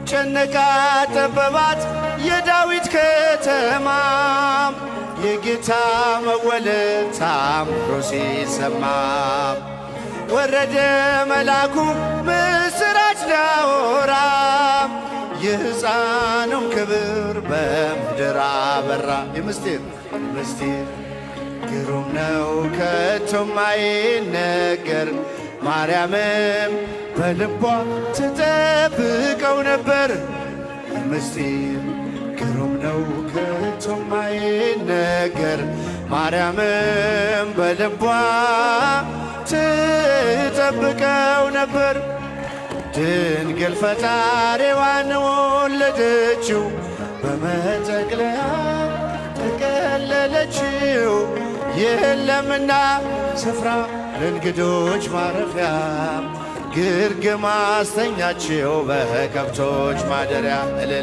ጨነቃ ጠበባት የዳዊት ከተማ፣ የጌታ መወለድ ታምሮ ሲሰማ። ወረደ መልአኩ ምስራች ሊያወራ፣ የሕፃኑን ክብር በምድር አበራ። የምስጢር ምስጢር ግሩም ነው ከቶም አይነገር፣ ማርያምም በልቧ ትጠብቀው ነበር። ምስጢር ግሩም ነው ከቶም አይነገር፣ ማርያምም በልቧ ትጠብቀው ነበር። ድንግል ፈጣሪዋን ወለደችው፣ በመጠቅለያ ጠቀለለችው። የለምና ስፍራ ለእንግዶች ማረፊያ፣ ግርግም አስተኛችው በከብቶች ማደሪያ። እልል።